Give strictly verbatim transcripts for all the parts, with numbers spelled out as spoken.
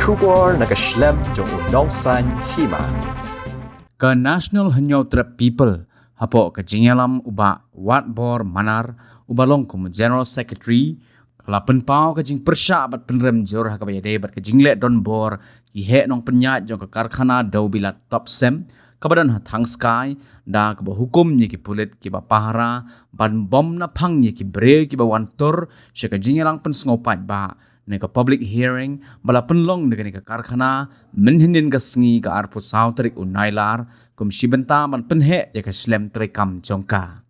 Khubor na ka shlem jong u Nongsaiñ Hima. Ka National Hynñiewtrep People, hapoh ka jingïalam u Bah Watbor Manar, uba long kum General Secretary, ka la pynpaw ka jingpyrshah bad pynrem jur ha kaba ïadei bad ka jingleh donbor ki heh nongpynïaid jong ka karkhana dewbilat Topcem, kaba don ha Thangskai, da kaba hukum ïa ki pulit kiba pahara ban bom naphang ïa ki briew kiba wan tur sha ka jingïalang pynsngew paidbah, ne ka public hearing ba la pynlong da kane ka karkhana mynhynnin ka sngi ka arphew saw tarik u Nailar, kum shi bynta ban pynheh ïa ka shlem treikam jong ka.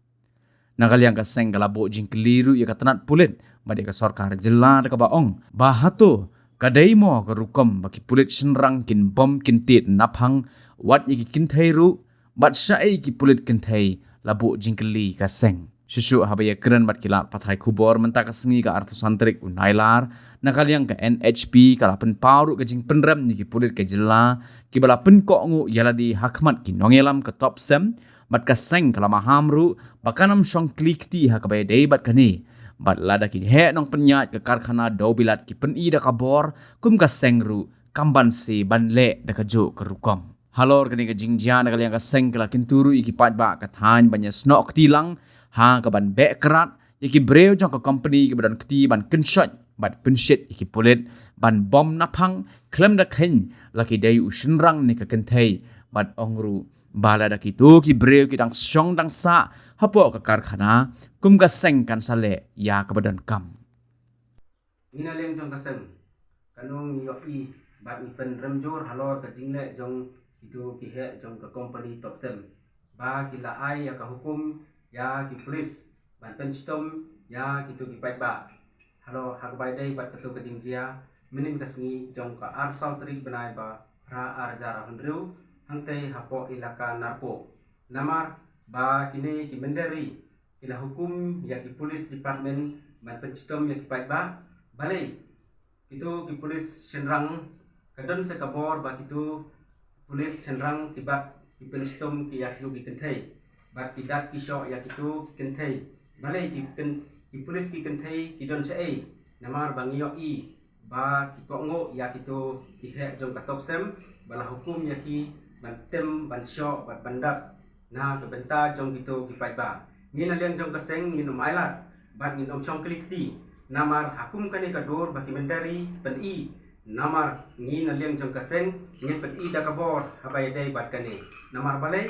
Na ka liang ka seng ka la buh jingkylli ruh ïa ka tnat pulit bad ïa ka sorkar jylla da kaba ong ba hato ka dei mo ka rukom ba ki pulit shynrang kin bom kin tied naphang wat ïa ki kynthei ruh, bad shaei ki pulit kynthei, la buh jingkylli ka seng. Shuh shuh haba ïakren bad ki lad pathai khubor mynta ka sngi ka arphew san tarik u Nailar, na ka liang ka N H P ka la pynpaw ruh ka jingpynrem na ki pulit ka jylla kiba la pynkohnguh ïalade ha khmat ki nongïalam ka Topcem, bad ka seng ka la maham ruh ba kan ym shong kli kti ha kaba ïadei bad kane. Bad lada ki heh nongpynïaid ka karkhana dewbilat ki pyni da ka bor, kum ka seng ruh kam banse ban leh da kajuh ka rukom. Halor kane ka jingjia, na ka liang ka seng ka la kyntu ruh ïa ki paidbah ka thaiñ ban ïasnoh kti lang ha kaban beh krad ïa ki briew jong ka kompani kiba don kti ban kynshoit bad pynshit ïa ki pulit ban bom naphang, khlem da kheiñ la ki dei u shynrang ne ka kynthei, bad ong ruh ba lada kito ki briew ki dang shong dang sah hapoh ka karkhana, kum ka seng kan sa leh ïa kaba donkam. Ngi na liang jong ka seng, kano ngi ïohi bad ngi pynrem jur halor ka jingleh jong kito ki heh jong ka kompani Topcem, ba ki la ai ïa ka hukum ïa ki pulit ban pynshitom ïa kito ki paidbah. Halor ha kaba ïadei bad kato ka jingjia mynhynnin ka sngi jong ka arphew saw tarik bnai ba phra ar hajar arphew hynriew, hangtei hapoh ilaka Narpuh. Namar ba kine ki mynder ri ki la hukum ïa ki police department ban pynshitom ïa ki paidbah. Balei kito ki police shynrang, ka don sa ka bor ba kito police shynrang ki bat ki pynshitom ki ïa kito ki kynthei, bad ki dat ki shoh ïa kito ki kynthei. Balei ki kyn-, ki police ki kynthei ki don shaei? Namar ba ngi ïohi ba ki kohnguh ïa kito ki heh jong ka Topcem, ba la hukum ïa ki ban tem, ban shoh bad ban dat na ka bynta jong kito ki paidbah. Ngi na liang jong ka seng ngin ym ailad bad ngin ym shong kli kti. Namar ha kum kane ka dur ba ki mynder ri ki pyni, namar ngi na liang jong ka seng ngin pyni da ka bor haba ïadei bad kane. Namar balei?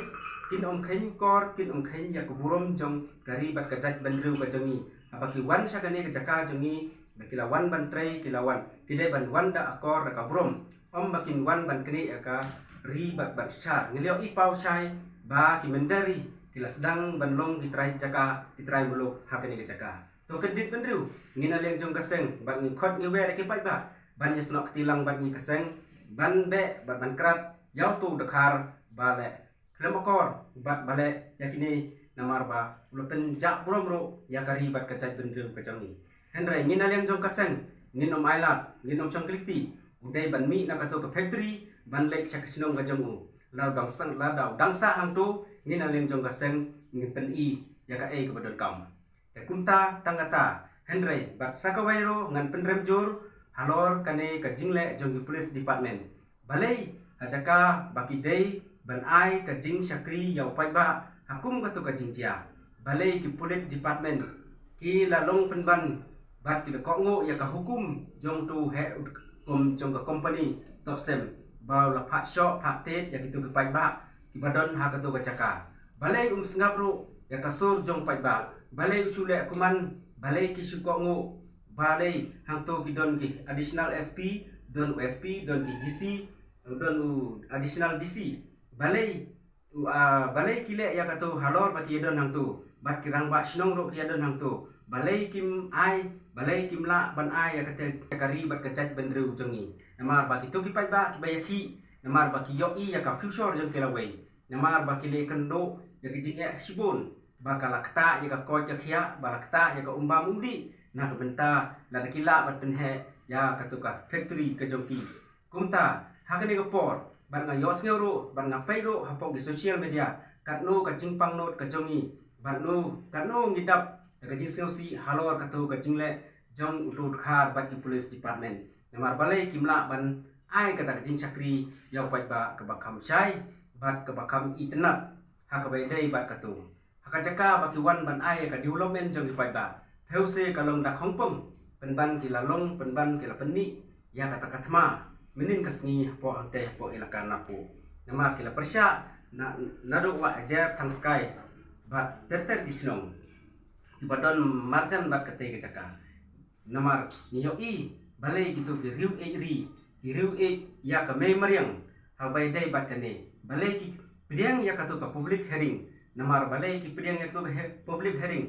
Kin ym kheiñ kor, kin ym kheiñ ïa ka burom jong ka ri bad ka jaitbynriew ka jong ngi. Haba ki wan sha kane ka jaka jong ngi, ba ki la wan ban trei, ki la wan, ki dei ban wan da akor da ka burom, ym ba kin wan ban knieh ïa ka ri bad ban shar. Ngi la ïohi paw shai ba ki mynder ri ki la sdang ban long ki trai jaka, ki trai muluk ha kane ka jaka. To kyndit bynriew, ngi na liang jong ka seng bad ngi khot ngi wer ïa ki paidbah ban ïasnoh kti lang bad ngi ka seng, ban beh bad ban krad ïa uto u dkhar ba leh khlem akor bad ba leh ïa kine, namar ba u la pynjah burom ruh ïa ka ri bad ka jaitbynriew ka jong ngi. Hynrei ngi na liang jong ka seng ngin ym ailad, ngin ym shong kli kti. U dei ban mih na kato ka factory ban leit sha ka shnong ka jong u. Lada u dang sah, lada u dang sah hangto, ngi na liang jong ka seng ngin pyni ïa kaei kaba donkam. Te kumta tang kata, hynrei bad sa kawei ruh ngan pynrem jur halor kane ka jingleh jong ki police department. Balei ha jaka ba ki dei ban ai ka jingshakri ïa u paidbah ha kum kato ka jingjia, balei ki police department ki la long pynban bad ki la kohnguh ïa ka hukum jong uto u heh u kum jong ka kompani Topcem, ba u la phah shoh phah tied ïa kito ki paidbah kiba don ha kato ka jaka? Balei um sngap ruh ïa ka sur jong u paidbah? Balei u shu leh kumne? Balei ki shu kohnguh? Balei hangto ki don ki additional S P, don u S P, don ki D C, don u additional D C? Balei u, ah, balei ki leh ïa kato halor ba ki ïa don hangto, bad ki rangbah shnong ruh ki ïa don hangto? Balei kim ai, balei kim lah ban ai ïa kata ka ri bad ka jaitbynriew jong ngi? Namar ba kito ki paidbah kiba ïakhih, namar ba ki ïohi ïa ka future jong ki lawei. Namar ba ki leh kynduh ïa ka jingeh shibun, ba ka la ktah ïa ka koit ka khiah, ba la ktah ïa ka umbam umdih, na ka bynta lada ki lah ban pynheh ïa kato ka factory ka jong ki. Kumta ha kane ka por, bad nga ïohsngew ruh, bad nga peit ruh hapoh ki social media, katno ka jingpang nud ka jong ngi, bad no, katno ngi dap da ka jingsngewsih halor kato ka jingleh jong uto u dkhar bad ki police department. Namar balei kim lah ban ai kata ka jingshakri ïa u paidbah kaba kham shai bad kaba kham itynnad ha kaba ïadei bad katu. Ha ka jaka ba ki wan ban ai ïa ka development jong ki paidbah, phew se ka long da khongpong, pynban ki la long, pynban ki la pynmih ïa kata ka thma mynnin ka sngi hapoh hangtei hapoh elaka Narpuh. Namar ki la pyrshah na, naduh Wah Ajer, Thangskai bad ter ter ki shnong kiba don marjan bad katei ka jaka. Namar ngi ïohi balei kitu ki riew ïeit ri, ki riew ïeit ïa ka mei mariang ha kaba ïadei bad kane. Balei ki pdiang ïa katu ka public hearing? Namar balei ki pdiang ïa katu ka he-, public hearing?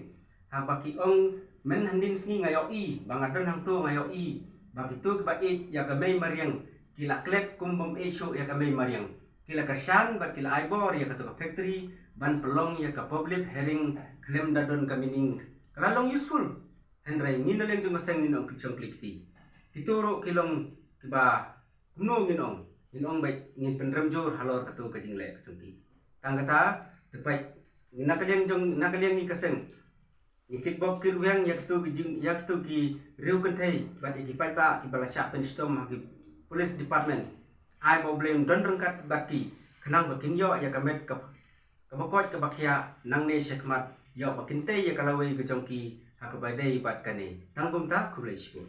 Haba ki ong mynhynnin sngi nga ïohi, ba nga don hangtu nga ïohi ba kitu kiba ïeit ïa ka mei mariang ki la klet kum bym ïeit shuh ïa ka mei mariang. Ki la kyrshan bad ki la ai bor ïa katu ka factory ban pynlong ïa ka public hearing khlem da don ka meaning. Ka la long useful. Hynrei ngi na liang jong ka seng ngin ong ki shong klik kti. Kitu ruh ki long kiba kumno ngin ong? Ngin ong ba ngin pynrem jur halor katu ka jingleh ka jong ki. Tang kata, te peit, na ka liang jong, na ka liang ngi ka seng, ngi kitbok kitrwiang ïa kitu ki jing, ïa kitu ki riew kynthei bad ïa ki paidbah kiba la shah pynshitom ha ki police department. Ai ba U Blei un don ryngkat bad ki khnang ba kin ïoh ïa ka met ka, kaba koit kaba khiah nangne shakhmat, ïoh ba kin tei ïa ka lawei ka jong ki ha kaba ïadei bad kane. Tang kumta, khublei shibun.